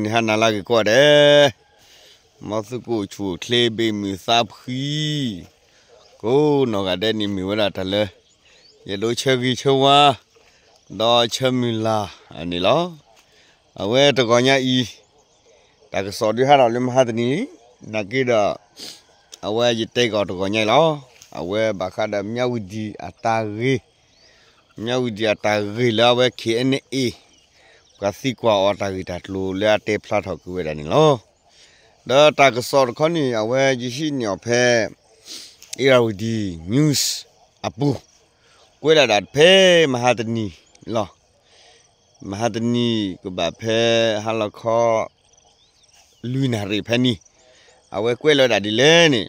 န့ၣ်ဟါနၤလၢအဂ့ၤကိးဂၤဒဲး, မ်သုကအိၣ်ဆူၣ်အိၣ်ချ့ဘၣ်မုာ်သးဖှံ, ကိးနီၢ်ဂၤဒဲးန့ၣ်မ့ၢ်ဝဲဒၣ်တၢ်လၢ ယအဲၣ်ဒိးဆၢဂ့ၤဆၢဝါ ဒီးဆၢမုၢ်လၢ်န့ၣ်လီၤ. အဝဲတဂီၤညါအံၤ တၢ်ကစီၣ်ဒုးဟးထီၣ်လၢမဟါတနံၤလံ, နာ်က့ဒီး အဝဲယတဲကီးတဂီၤညါအံၤလီၤ. အဝဲဘၣ်ဃးဒီးမၠၣ်ဝံၤဒံၣ်အတၢ်ဂ့ၢ် မၠၣ်ဝံၤဒံၣ်အတၢ်ဂ့ၢ်လၢအဝဲ K N A ပှၤသံကွၢ်အီၤတၢ်ဂ့ၢ်တၢ်ကျိၤလၢအတဲဖျါထီၣ်ကွံာ်ဝဲဒၣ်န့ၣ်လီၤ. ဒီးတၢ်ကစီၣ်တခီန့ၣ် အဝဲယဟံးန့ၢ်အီၤဖဲ Irrawaddy News အပူၤ, ကွဲးလီၤဒၣ်ဖဲမဟါတနံၤလီၤ. မဟါတနံၤကဘၣ်ဖဲဟါလီၤခီ လွံၢ်နၣ်ရံၣ်ဖဲန့ၣ်, အဝဲကွဲးလီၤဒၣ်ဒ်လဲၣ်န့ၣ်,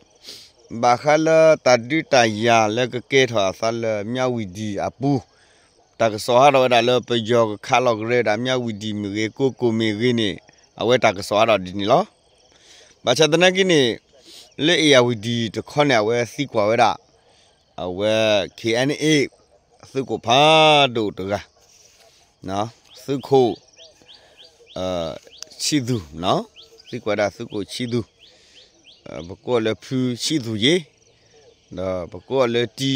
ဘၣ်ဃးလၢတၢ်ဒုးတၢ်ယၤလၢကကဲထီၣ်အသးလၢမၠၣ်ဝံၤဒံၣ်အပူၤ, တၢ်ကစီၣ်ဟးထီၣ်ဝဲဒၣ်လၢပယီၤကခးလီၤကရဲဒၣ်မၠၣ်ဝံၤဒံၣ်မ့ၢ်ဂ့ၤ ကိကိၣ်မ့ၢ်ဂ့ၤန့ၣ်, အဝဲတၢ်ကစီၣ်ဟးထီၣ်ဒ်န့ၣ်လီၤ. ဘၣ်ဆၣ်သနာ်က့န့ၣ်, လၢ Irrawaddy တခီန့ၣ် အဝဲသံကွၢ်ဝဲဒၣ် အဝဲ K N A သုးခိၣ်ဖးဒိၣ်တဂၤ, သုးခိၣ် ဆံးသူၣ်, သံကွၢ်ဒၣ်သုးခိၣ်ဆံးသူၣ်, ပကိးလၢဖုဆံးသူၣ်ယ့ၤ, ဒီးပကိးလၢတံ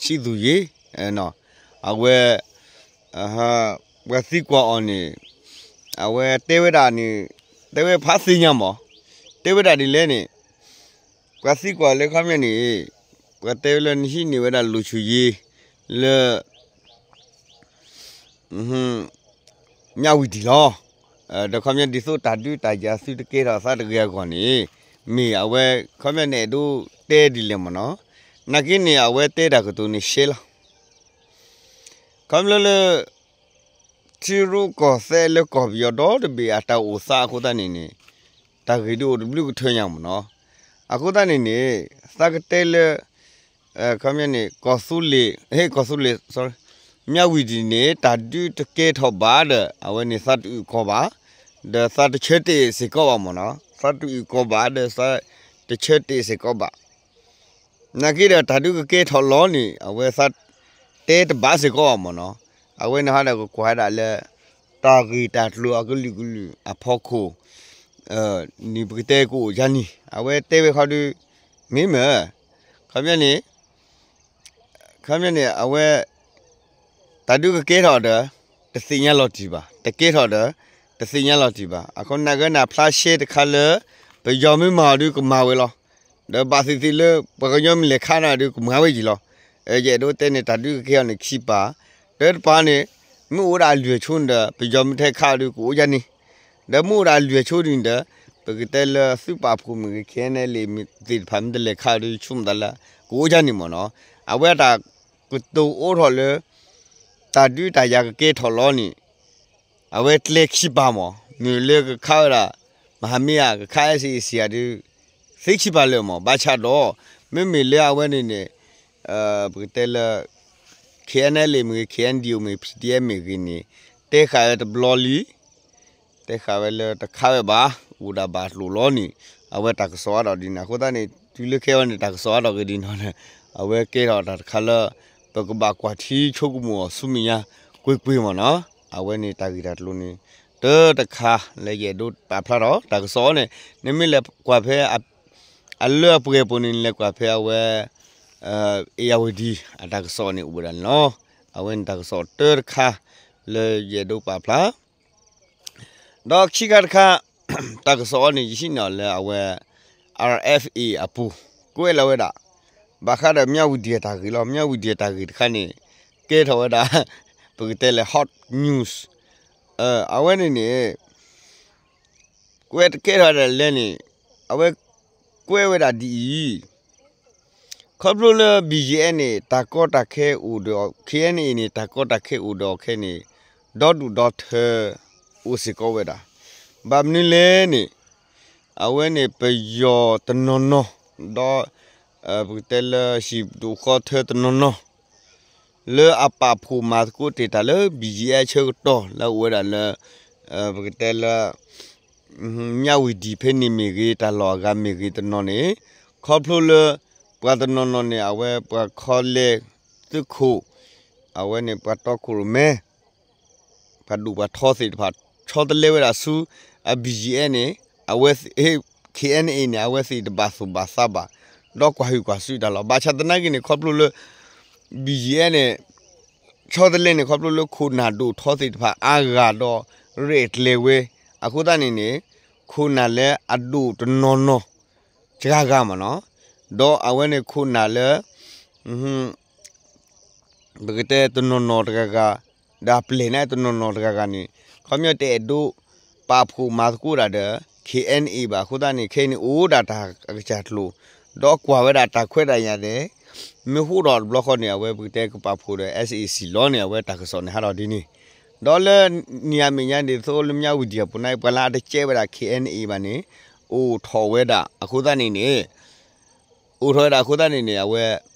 ဆံးသူၣ်ယ့ၤ, အဝဲ ပှၤသံကွၢ်အီၤန့ၣ်, အဝဲတဲဝဲဒၣ်န့ၣ်, တဲဝဲဖးသ့ၣ်ညါမး, တဲဝဲဒၣ်ဒ်လဲၣ်န့ၣ်, ပှၤသံကွၢ်လၢခီပညီန့ၣ်, ပှၤတဲဝဲလၢနဟံးန့ၢ်ဝဲဒၣ်လူၢ်ဆူၣ်ယ့ၤ လၢ မၠၣ်ဝံၤဒံၣ်လီၤ. ဒီးခီပညီဒ်သိးတၢ်ဒုးတၢ်ယၤသုတကဲထီၣ်သးတဂ့ၤအဂီၢ်န့ၣ်, မ့ၢ်အဝဲခီပညီန့ၣ်အဲၣ်ဒိးတဲဒ်လဲၣ်မ့ၢ်နီၤ, နာ်က့န့ၣ် အဝဲတဲတၢ်ကတိၤန့ၣ်ရှဲလီၤ. ခီဖျိလၢ ထံရူၢ်ကီၢ်သဲးလၢကီၢ်ပယီၤဒီတဘ့ၣ်အတၢ်အိၣ်သးအဃိသတးန့ၣ်န့ၣ်, တၢ်ဂ့ၢ်ဒုးအိၣ်တဘျုးကထၢညါမ့ၢ်နီၤ, အဃိသတးန့ၣ်န့ၣ်, သးကတဲလၢ ခီပညီန့ၣ် ကီၢ်သူလ့ၤ, ဟ့ၣ် ကီၢ်သူလ့ၤ, မၠၣ်ဝံၤဒံၣ်န့ၣ် တၢ်ဒုးတကဲထီၣ်ဘၣ်ဒီး အဝဲန့ၣ်သးတအုၣ်ကီၤဘၣ်, ဒီးသးတဆၢတဲာ်စ့ၢ်ကီးဘၣ်မ့ၢ်နီၤ, သးတအုၣ်ကီၤဘၣ်ဒီး သးတဆၢတဲာ်စ့ၢ်ကီးဘၣ် နာ်က့ဒီးတၢ်ဒုးကကဲထီၣ်လီၤန့ၣ် အဝဲသးတဲတဘၣ်စ့ၢ်ကီးဘၣ်မ့ၢ်နီၤ, အဝဲန့ၣ်ဟီဒီးကကွၢ်ဝဲဒၣ်လၢ တၢ်ဂ့ၢ်တၢ်ကျိၤအကလုာ်ကလုာ်အဖီခိၣ် န့ၣ်ပကတဲကအိၣ်ယါန့ၣ် အဝဲတဲဝဲခီဒုး မ့မ့ၢ် ခီပညီန့ၣ် ခီပညီန့ၣ် အဝဲ တၢ်ဒုးကကဲထီၣ်ဒီး တသ့ၣ်ညါလီၤတံၢ်ဘၣ်, တကဲထီၣ်ဒီး တသ့ၣ်ညါလီၤတံၢ်ဘၣ်. အဃိန့ၣ်ကဲန့ၣ် ဖျါရှဲတခါလၢ ပယီၤမ့ၢ်မၤအီၤဒုးကမၤဝဲလီၤ. ဒီးဘၣ်သ့ၣ်သ့ၣ်လၢ ပှၤကညီမ့ၢ်လဲၤခးနၤဒုးကမၤဝဲယံၤလီၤ. ယအဲၣ်ဒိးတဲန့ၣ် တၢ်ဒုးကကဲထီၣ်န့ၣ်ခံပၤ, တၢ်တပၤန့ၣ် မ့ၢ်အိၣ်ဝဲဒၣ်အလွဲၢ်ဆိန့ၣ်ဒီး ပယီၤမ့ၢ်ထဲခးအီၤဒုးကအိၣ်ယါန့ၣ် ဒီးမ့ၢ်အိၣ်ဒၣ်အလွဲၢ်ဆိဒ်န့ၣ်ဒီး ပကတဲလၢသုးပာ်ဖှိၣ်မ့ၢ်ဂ့ၤ ခဲအံၤန့ၣ်လံ မ့ၢ်သ့ၣ်တဖၣ်မ့ၢ်တလဲၤခးအီၤဒုး ဆိကမိၣ်သးလၢ ကအိၣ်ယါန့ၣ်မ့ၢ်နီၤ. အဝဲတၢ်ကတိၤအိၣ်ထီၣ်လၢ တၢ်ဒုးတၢ်ယၤကကဲထီၣ်လီၤန့ၣ် အဝဲကျဲခံပၤမး, မ့ၢ်လၢကခးဝဲဒၣ် မဟာမိတ် ဧါ, ကခး SAC ဧါဒုး သ့ခံပၤလၢာ်မး, ဘၣ်ဆၣ်ဒီး မ့မ့ၢ်လၢအဝဲန့ၣ်န့ၣ် ပကတဲလၢ ခဲအံၤန့ၣ်လံ မ့ၢ်ဂ့ၤ ခဲအံၤန့ၣ်လံ မ့ၢ်ဂ့ၤ PDF မ့ၢ်ဂ့ၤန့ၣ် တဲဃာ်ဝဲတဘျီလံ တဲဃာ်ဝဲလၢတခးဝဲဘၣ်, အိၣ်ဒၣ်ဘၣ်လိာ်လီၤန့ၣ် အဝဲတၢ်ကစီၣ်အါထီၣ်ဒ်န့ၣ် အဃိသတးန့ၣ် တုၤလၢခဲအံၤန့ၣ် တၢ်ကစီၣ်အါထီၣ်က့ၤဒ်န့ၣ် အဝဲကဲထီၣ်တၢ်တခါလၢ ပကဘၣ်ကွၢ်ထံဆိကမိၣ်အီၤဆူမဲာ်ညါ ကွ့ၢ်ကွ့ၢ်မ့ၢ်နီၤ. အဝဲန့ၣ်တၢ်ဂ့ၢ်တၢ်ကျိၤန့ၣ် တၢ်တခါလၢယအဲၣ်ဒိးပာ်ဖျါထီၣ် တၢ်ကစီၣ်အံၤန့ၣ် နမ့ၢ်လဲၤကွၢ်ဖဲ အလၢအပှဲၤအပူၤန့ၣ် နလဲၤကွၢ်ဖဲအဝဲ အ့ၣ်ယၣ်ဝတံၣ် အတၢ်ကစီၣ်န့ၣ်အိၣ်ဝဲဒၣ်န့ၣ်လီၤ. အဝဲန့ၣ်တၢ်ကစီၣ်တၢ်တခါလၢယအဲၣ်ဒိးပာ်ဖျါ ဒီးခံခါတခါ တၢ်ကစီၣ်အံၤန့ၣ် ယဟံးန့ၢ်အီၤလၢအဝဲ RFA အပူၤ ကွဲးလီၤဝဲဒၣ် ဘၣ်ဃးဒီးမၠၣ်ဝံၤဒံၣ်အတၢ်ဂ့ၢ်လီၤ. မၠၣ်ဝံၤဒံၣ်အတၢ်ဂ့ၢ်တခါန့ၣ် ကဲထီၣ်ဝဲဒၣ် ပကတဲလၢ hot news အဝဲန့ၣ်န့ၣ် ကွဲးတကဲထီၣ်ဒၣ်လဲၣ်န့ၣ် အဝဲကွဲးဝဲဒၣ်ဒ်အံၤ ခီဖျိလၢ BGF န့ၣ် တၢ်ကီတၢ်ခဲအိၣ်ဒီး KNA န့ၣ် တၢ်ကီတၢ်ခဲအိၣ်ဒီးခဲန့ၣ် ဒီဒူၣ်ဒီထၢ အိၣ်စ့ၢ်ကီးဝဲဒၣ်. ဘၣ်မနုၤလဲၣ်န့ၣ် အဝဲန့ၣ်ပယီၤတနီၤနီၤ ဒီး ပကတဲလၢဟံၣ်ဒူၣ်ဃီထၢတနီၤနီၤ လၢအပာ်ဖှိၣ်မၤသကိးတ့ၢ်တၢ်လၢ BGF ဆၢကတီၢ်လၢအအိၣ်ဝဲဒၣ်လၢ ပကတဲလၢ မၠၣ်ဝံၤဒံၣ်ဖဲန့ၣ်မ့ၢ်ဂ့ၤ တၢ်လီၢ်အဂၤမ့ၢ်ဂ့ၤတနီၤန့ၣ် ခီဖျိလၢ ပှၤတနီၤနီၤန့ၣ် အဝဲပှၤခီလဲသုးခိၣ် အဝဲန့ၣ်ပှၤတီခိၣ်ရိၣ်မဲ ပှၤဒူၣ်ပှၤထီသ့ၣ်တဖၣ် ဆီတလဲဝဲဒၣ်ဆူ အ ဘီယံအဲ န့ၣ် အဝဲ ခ့ၣ်အဲၣ်အဲၣ်န့ၣ် အဝဲသ့ၣ်တဘၣ်သူၣ်ဘၣ်သးဘၣ်, ဒီးကွၢ်ဟုၣ်ကွၢ်စုတၢ်လီၤ. ဘၣ်ဆၣ်သနာ်က့န့ၣ် ခီဖျိလၢ ဘီယံအဲ န့ၣ် ဆီတလဲန့ၣ် ခီဖျိလၢခိၣ်နၢ်ဒိၣ်ထီသ့ၣ်တဖၣ်အါဂၤဒီး ရဲၣ်ကျဲၤဝဲ, အဃိသတးန့ၣ်န့ၣ် ခိၣ်နၢ်လၢအဒိၣ်တနီၤနီၤ စှၤဂၤမ့ၢ်နီၤ, ဒီးအဝဲန့ၣ်ခိၣ်နၢ်လၢ ပကတဲတနီၤနီၤတဂၤဂၤ, ဒီးအပျဲၢ်န့ၣ်တနီၤနီၤတဂၤဂၤန့ၣ် ခီပညီတအဲၣ်ဒိးပာ်ဖှိၣ်မၤသကိးတၢ်ဒီး ခ့ၣ်အဲၣ်အဲၣ်ဘၣ်. အဃိသတးန့ၣ် ခဲအံၤန့ၣ် အိၣ်ဒၣ်တၢ်အကစၢ်ကျိၤ, ဒီးကွၢ်ဝဲဒၣ်တၢ်ခွဲးတၢ်ယာ်န့ၣ် မ့ၢ်ဟူထီၣ်တဘျီဃီန့ၣ် အဝဲပကတဲကပာ်ဖှိၣ်ဒီး SAC လီၤန့ၣ် အဝဲတၢ်ကစီၣ်န့ၣ်ဟးထီၣ်ဒ်န့ၣ်, ဒီးလၢနံၤအမဲာ်ညါဒ်သိးလၢ မြဝတီ အပူၤန့ၣ် ပှၤလၢအတကဲဝဲဒၣ် ခ့ၣ်အဲၣ်အဲၣ်ဘၣ်န့ၣ် အိၣ်ထီၣ်ဝဲဒၣ်. အဃိသတးန့ၣ်န့ၣ် အိၣ်ထီၣ်ဝဲဒၣ်အဃိသတးန့ၣ်န့ၣ် အဝဲ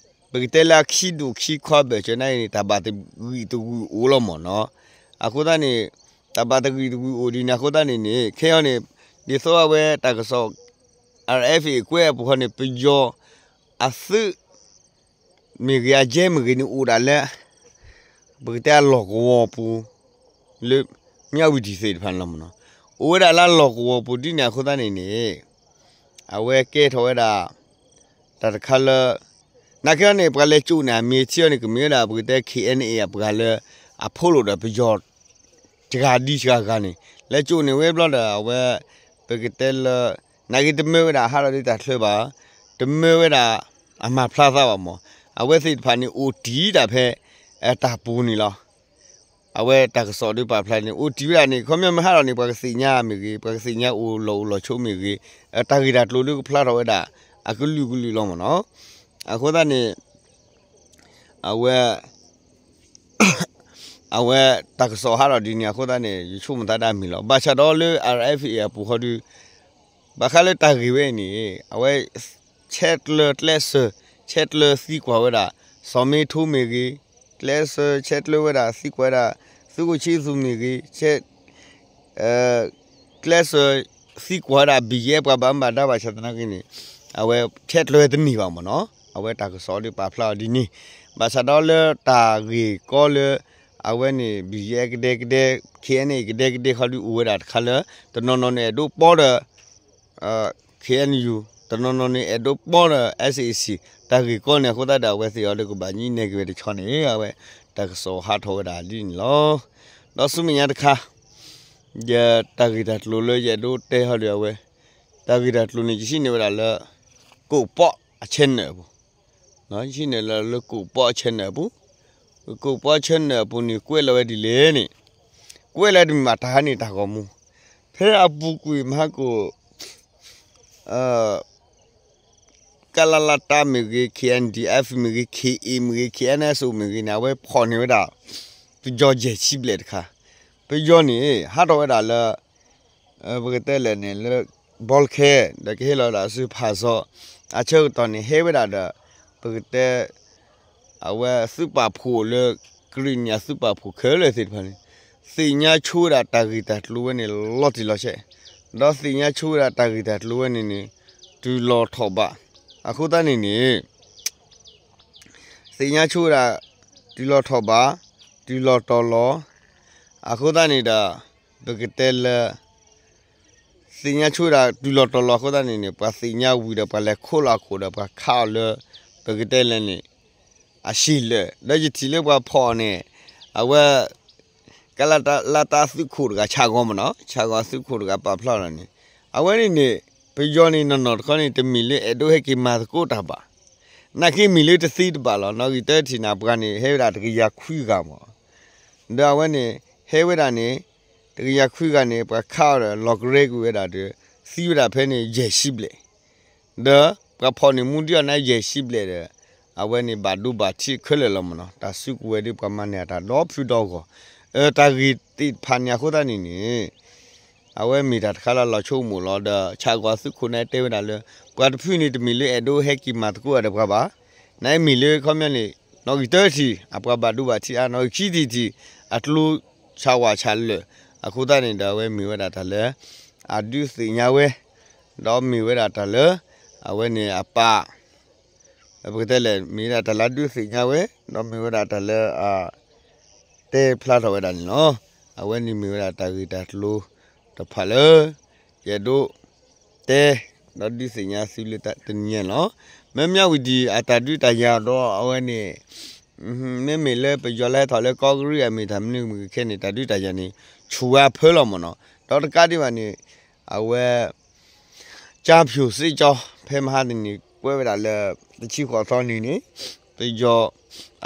ပကတဲလၢအခံဒူၣ်ခံခီဘၢၣ်စၢၤန့ၣ်န့ၣ် တၢ်ဘၣ်တဂံၢ်တဂုာ်အိၣ်လီၤမ့ၢ်နီၤ. အဃိသတးန့ၣ် တၢ်ဘၣ်တဂံၢ်တဂုာ်အိၣ်ဒ်န့ၣ် အဃိသတးန့ၣ်န့ၣ် ခဲအံၤန့ၣ် ဒ်သိးအဝဲတၢ်ကစီၣ် RFA ကွဲးအပူၤဃီန့ၣ် ပယီၤအသုး မ့ၢ်ဂ့ၤအယဲၢ်မ့ၢ်ဂ့ၤန့ၣ် အိၣ်ဒၣ်လၢ ပကတဲအလီၢ်ကဝီၤပူၤ လၢ မြဝတီ သ့ၣ်တဖၣ်န့ၣ်လီၤမ့ၢ်နီၤ. အိၣ်ဝဲဒၣ်လၢအလီၢ်ကဝီၤပူၤဒ်န့ၣ်အဃိသတးန့ၣ်န့ၣ် အဝဲကဲထီၣ်ဝဲဒၣ် တၢ်တခါလၢ နာ်က့န့ၣ် ပှၤလဲၤကၠိၣ်န့ၣ် အမ့ၢ်ထံအီၤန့ၣ် ကမ့ၢ်ဝဲဒၣ်ပကတဲ ခ့ၣ်အဲၣ်အဲၣ်အပှၤလၢ အဖိးလိာ်ဒီးပယီၤ စှၤဒံစှၤဂၤန့ၣ် လဲၤကၠိၣ်န့ၢ်ဝဲဘျီဒီး အဝဲ ပကတဲလၢ နာ်က့တမၢဝဲဒၣ်ဟးထီၣ်ဒ်တၢ်ချၢဘၣ်, တမၢဝဲဒၣ်အမၤဖျါသးဘၣ်မး, အဝဲသ့ၣ်တဖၣ်န့ၣ် အိၣ်တံၢ်ဒၣ်ဖဲ တၢ်ပူၤန့ၣ်လီၤ. အဝဲတၢ်ကစီၣ်ဒုးပာ်ဖျါန့ၣ် အိၣ်တံၢ်ဝဲဒၣ်န့ၣ် ခီပညီမ့ၢ်ဟးထီၣ်န့ၣ် ပှၤကသ့ၣ်ညါမ့ၢ်ဂ့ၤ, ပှၤကသ့ၣ်ညါအိၣ်လီၢ်အိၣ်လီၢ်ဆိးမ့ၢ်ဂ့ၤ, တၢ်ဂ့ၢ်တၢ်ကျိၤဒုးကဖျါထီၣ်ဝဲဒၣ် အကလုာ်ကလုာ်လီၤမ့ၢ်နီၤ. အဃိသတးန့ၣ် အဝဲ အဝဲတၢ်ကစီၣ်ဟးထီၣ်ဒ်န့ၣ်အဃိသတးန့ၣ် ယဆိကမိၣ်သးဒၣ်မ့ၢ်လီၤ. ဘၣ်ဆၣ်ဒီးလၢ RFA အပူၤဃီဒုး ဘၣ်ဃးလၢတၢ်ဂ့ၢ်ဝဲအံၤန့ၣ် အဝဲ ဆဲးကျၢၤကျဲးစၢး ဆဲးကျၢၤသံကွၢ်ဝဲဒၣ် စီၤမ့ထိမ့ၢ်ဂ့ၤ, ကျဲးစၢၤဆဲးကျၢၤဝဲဒၣ်သံကွၢ်ဝဲဒၣ် သုးခိၣ်ဆံသူမ့ၢ်ဂ့ၤ, ဆဲး ကျဲးစၢၤသံကွၢ်ဝဲဒၣ်ဘံၣ်ယဲၢ်ပှၤဘၣ်မူဘၣ်ဒါဘၣ်ဆၣ်သနာ်က့န့ၣ် အဝဲဆဲးကျၢၤဝဲတန့ၢ်ဘၣ်မ့ၢ်နီၤ. အဝဲတၢ်ကစီၣ်ဒုးပာ်ဖျါအီၤဒ်န့ၣ် ဘၣ်ဆၣ်ဒီးလၢတၢ်ဂ့ၢ်ကီလၢ အဝဲန့ၣ် ဘံၣ်ယဲၢ်ကဒဲကဒဲ ခ့ၣ်အဲၣ်အဲၣ် ကဒဲကဒဲဃီဒုးအိၣ်ဝဲဒၣ်တခါလၢ တနီၤနီၤန့ၣ်အဲၣ်ဒိးပီဒီး KNU တနီၤနီၤန့ၣ် အဲၣ်ဒိးပီဒီး SAC တၢ်ဂ့ၢ်ကီန့ၣ် အဃိသတးဒီးအဝဲသ့ၣ်အီၤဒီးကဘၣ်ညံနဲၣ်က့ၤဝဲတဆီန့ၣ် အဝဲတၢ်ကစီၣ်ဟးထီၣ်ဝဲဒၣ်ဒ်န့ၣ်လီၤ. ဒီးဆူမဲာ်ညါတခါ ယတၢ်ဂ့ၢ်တၢ်ကျိၤလၢယအဲၣ်ဒိးတဲဟီဒီးအဝဲ တၢ်ဂ့ၢ်တၢ်ကျိၤန့ၣ် ယဟံးန့ၢ်ဝဲဒၣ်လၢ ကိးပီအ channel အပူၤ ယဟံးန့ၢ်လၢ လၢကိးပီအ channel အပူၤ, ကိးပီအ channel အပူၤန့ၣ် ကွဲးလီၤဝဲဒ်လဲၣ်န့ၣ်, ကွဲးလီၤတမ့ၢ်ဘၣ်တၢ်ဟါန့ၣ်တၢ်ဂီၤမူ, ဖဲအပူၤကွံာ်မဟါကိၣ် ကလလတ မ့ၢ်ဂ့ၤ, KNDF မ့ၢ်ဂ့ၤ, KA မ့ၢ်ဂ့ၤ, KNSO မ့ၢ်ဂ့ၤန့ၣ် အဝဲဖီၣ်န့ၢ်ဝဲဒၣ် ပယီၤယဲၢ်ဆံဘျဲၣ်တခါ, ပယီၤန့ၣ် ဟးထီၣ်ဝဲဒၣ်လၢ ပကတဲလဲၣ်န့ၣ်လၢ ဘီလ်ခဲ ဒီးကဟဲလီၤဝဲဒၣ်ဆူဖၣ်စီ, အဆၢကတီၢ်န့ၣ် ဟဲဝဲဒၣ်ဒီး ပကတဲ အဝဲသုးပာ်ဖှိၣ်လၢ ကရံၣ်နံၣ်အသုးပာ်ဖှိၣ်ခဲလၢာ်သ့ၣ်တဖၣ်န့ၣ် သ့ၣ်ညါဆိဝဲဒၣ်တၢ်ဂ့ၢ်တၢ်ကျိၤဝဲန့ၣ် လီၤတံၢ်လီၤဆဲး, ဒီးသ့ၣ်ညါဆိဝဲဒၣ်တၢ်ဂ့ၢ်တၢ်ကျိၤဝဲန့ၣ်န့ၣ် တုၤလီၤထီၣ်ဘး, အဃိသတးန့ၣ်န့ၣ် သ့ၣ်ညါဆိဝဲဒၣ် တုၤလီၤထီၣ်ဘး, တုၤလီၤတီၤလီၤ, အဃိသတးန့ၣ်ဒီး ပကတဲလၢ သ့ၣ်ညါဆိဝဲဒၣ်တုၤလီၤတီၤလီၤအဃိသတးန့ၣ်န့ၣ် ပှၤသ့ၣ်ညါဝံၤဒီးပှၤလဲၤခိးလီၤအခိၣ်ဒီးပှၤခးအီၤလၢ ပကတဲလဲၣ်န့ၣ် အရှေ့လၢာ်, ဒီးယထံၣ်လၢပှၤဖီၣ်အီၤန့ၣ် အဝဲ ကလလတ သုးခိၣ်တဂၤ ဆၣ်ဂီၤမ့ၢ်နီၤ, ဆၣ်ဂီၤသုးခိၣ်တဂၤပာ်ဖျါလီၤန့ၣ်, အဝဲန့ၣ်န့ၣ် ပယီၤန့ၣ်နီၢ်နီၢ်တခီန့ၣ် တမ့ၢ်လၢအဲၣ်ဒိးဟဲက့ၤမၤသကိးတၢ်ဘၣ်, နာ်က့မ့ၢ်လၢတသ့တဘၣ်လီၤ. နီၣ်ဂံၢ်တၢထံၣ်န့ၣ် ပှၤန့ၣ် ဟဲဝဲဒၣ်တကယၤခွံဂၤမ့ၢ် ဒီးအဝဲန့ၣ် ဟဲဝဲဒၣ်န့ၣ် တကယၤခွံဂၤန့ၣ် ပှၤခးအီၤဒီးလီၤကရဲကွံာ်ဝဲဒၣ်ဒီး သံဝဲဒၣ်ဖဲန့ၣ် ယဲၢ်ဆံဘျဲၣ်, ဒီးပှၤဖီၣ်န့ၢ်မူဒံးအီၤန့ၣ် ယဲၢ်ဆံဘျဲၣ်ဒီး အဝဲန့ၣ်ဘၣ်ဒိဘၣ်ထံးခဲလၢာ်လီၤမ့ၢ်နီၤ. တၢ်စုကဝဲၤဒ်ပှၤမၤန့ၢ်အတၢ်ဒီဖုဒီဂီၢ်, တၢ်ဂ့ၢ်သ့ၣ်တဖၣ်န့ၣ်အဃိသတးန့ၣ်န့ၣ် အဝဲမ့ၢ်တၢ်တခါလၢလီၤဆိကမိၣ်လီၤ. ဒီးဆၣ်ဂီၤသုးခိၣ်န့ၣ်တဲဝဲဒၣ်လၢ ပှၤတဖုန့ၣ် တမ့ၢ်လၢအဲၣ်ဒိးဟဲက့ၤမၤသကိးအီၤဒီးပှၤဘၣ်, နမ့ၢ်လၢခီပညီန့ၣ် နီၣ်ဂံၢ်တၢထံၣ် အပှၤဘၣ်ဒိဘၣ်ထံးအါ, နီၣ်ဂံၢ်ခံထံၣ်ထံၣ် အကျိဆၣ်ဝးဆၣ်လၢာ်, အဃိသတးန့ၣ်ဒီးအဝဲမ့ၢ်ဝဲဒၣ်တၢ်လၢ အဒုးသ့ၣ်ညါဝဲ, ဒီးမ့ၢ်ဝဲဒၣ်တၢ်လၢ အဝဲန့ၣ်အပၢ် ပကတဲလဲၣ် မ့ၢ်ဝဲဒၣ်တၢ်လၢအဒုးသ့ၣ်ညါဝဲ, ဒီးမ့ၢ်ဝဲဒၣ်တၢ်လၢ အ တဲဖျါထီၣ်ဝဲဒၣ်န့ၣ်လီၤ. အဝဲန့ၣ်မ့ၢ်ဝဲဒၣ်တၢ်ဂ့ၢ်တၢ်ကျိၤတဖၣ်လၢ ယအဲၣ်ဒိးတဲ ဒီးဒုးသ့ၣ်ညါသုလၢတနံၤညါန့ၣ်လီၤ. မ့မ့ၢ်ဝံၤဒံးအတၢ်ဒုးတၢ်ယၤဒီးအဝဲန့ၣ် မ့မ့ၢ်လၢပယီၤလဲၤထီၣ်လၢကီၢ်ကရံၣ်အမ့ၢ်တၢ်မနုၤမ့ၢ်ခဲန့ၣ် တၢ်ဒုးတၢ်ယၤန့ၣ် ဆူၣ်ဝဲအဖၢလီၤမ့ၢ်နီၤ. ဒီးတကးဒံးဘၣ်န့ၣ် အဝဲ ကၠါဖၠူၣ်စ့ၣ်ကၠီ ဖဲမဟါတနံၤ ကွဲးဝဲဒၣ်လၢ တဆံဃိးသီနံၤန့ၣ် ပယီၤ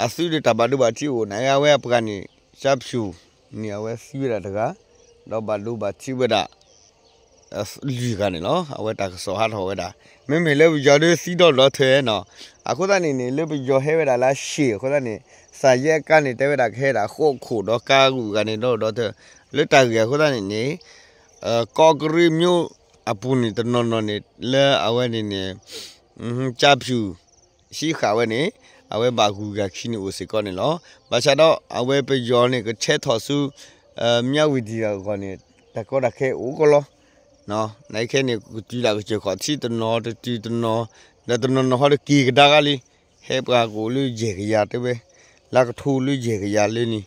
အသုးဒီးတၢ်ဘၣ်ဒိဘၣ်ထံးအိၣ်န့ၣ် အဝဲအပှၤန့ၣ် ကၠါဖၠူၣ်န့ၣ် အဝဲသံဝဲဒၣ်တဂၤ ဒီးဘၣ်ဒိဘၣ်ထံးဝဲဒၣ် လွံၢ်ဂၤန့ၣ်လီၤ. အဝဲတၢ်ကစီၣ်ဟးထီၣ်ဝဲဒၣ် မ့မ့ၢ်လၢပယီၤဒီးသံဒီဒူၣ်ဒီထၢနီၤ. အဃိသတးန့ၣ်န့ၣ် လၢပယီၤဟဲဝဲဒၣ်လၢရှ့ၣ်အဃိသတးန့ၣ် သးယဲၢ်ကါန့ၣ် တဲဝဲဒၣ်ကဟဲဒၣ်ဃိးခိၣ်ဒီးကါဂုာ်ဂၤန့ၣ်ဒီဒူၣ်ဒီထၢ လၢတၢ်ဂ့ၢ်အဃိသတးန့ၣ်န့ၣ် ကီၢ်ကရံၣ်မိၢ်အပူၤန့ၣ် တနီၤနီၤန့ၣ် လၢအဝဲန့ၣ်န့ၣ် ကၠါဖၠူၣ် ဟံးဃာ်ဝဲန့ၣ် အဝဲဘၣ်ဂုၤဂၤခံန့ၣ်အိၣ်စ့ၢ်ကီးန့ၣ်လီၤ. ဘၣ်ဆၣ်ဒီးအဝဲပယီၤန့ၣ် ကဆဲးထီၣ်ဆူ မၠၣ်ဝတံၤအဂီၢ်န့ၣ် တၢ်ကီတၢ်ခဲအိၣ်ကီးလီၤ. နာ်က့ခဲန့ၣ် ကတုၤဒၣ်ကစၢၢ်ခီၣ်ထံးတနီၤတတုၤတနီၤ ဒီးတနီၤနီၤဟီဒီးက့ၤကဒါကလံ ဟဲပှၤကအိၣ်လၢယဲၢ်ကယၤတဲဝဲ လၢကထိလၢယဲၢ်ကယၤလၢန့ၣ်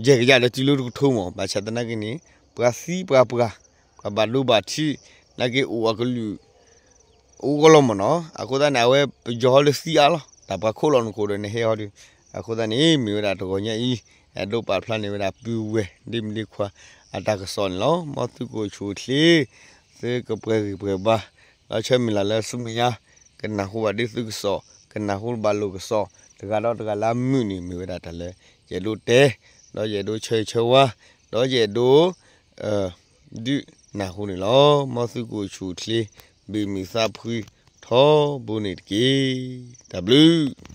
ယဲၢ်ကယၤဒီးတုၤလၢတကထိမး ဘၣ်ဆၣ်သနာ်က့န့ၣ် ပှၤသံပှၤပှၢ် ပှၤဘၣ်ဒိဘၣ်ထံး နာ်က့အိၣ်အကလုာ် အိၣ်ကီးလီၤမ့ၢ်နီၤ. အဃိသတးန့ၣ် အဝဲပယီၤဟီလၢသံအါလီၤ တၢ်ပှၤခိၣ်လီၤနခိၣ်ဒီးနဟဲဟီဒီး အဃိသတးန့ၣ် မ့ၢ်ဝဲဒၣ်တဂီၤညါအံၤ အဲၣ်ဒိးပာ်ဖျါန့ၢ်ဝဲဒၣ်ပုၢ်ဝဲၢ် ဒ့မုၣ်ဒ့ခွါ အတၢ်ကစီၣ်န့ၣ်လီၤ. မ်သုကအိၣ်ဆူၣ်အိၣ်ချ့ သုကပှဲၤဂံၢ်ပှဲၤဘါ ဒီးဆၢမုၢ်လၢ်လၢဆူမဲာ်ညါ ကနၢ်ဟူဘၣ်ဒ်သုကစီၣ် ကနၢ်ဟူဘၣ်လိာ်ကစီၣ် တဂၤဒီးတဂၤလၢအမုာ်န့ၣ် မ့ၢ်ဝဲဒၣ်တၢ်လၢ ယအဲၣ်ဒိးတဲ ဒီးယအဲၣ်ဒိးဆၢဂ့ၤဆၢဝါ ဒီးယအဲၣ်ဒိး ဒုးနၢ်ဟူန့ၣ်လီၤ. မ်သုကအိၣ်ဆူၣ်အိၣ်ချ့ ဘၣ်မုာ်သးဖှံ ထီဘိန့ၣ်တက့ၢ်. တၢ်ဘျုး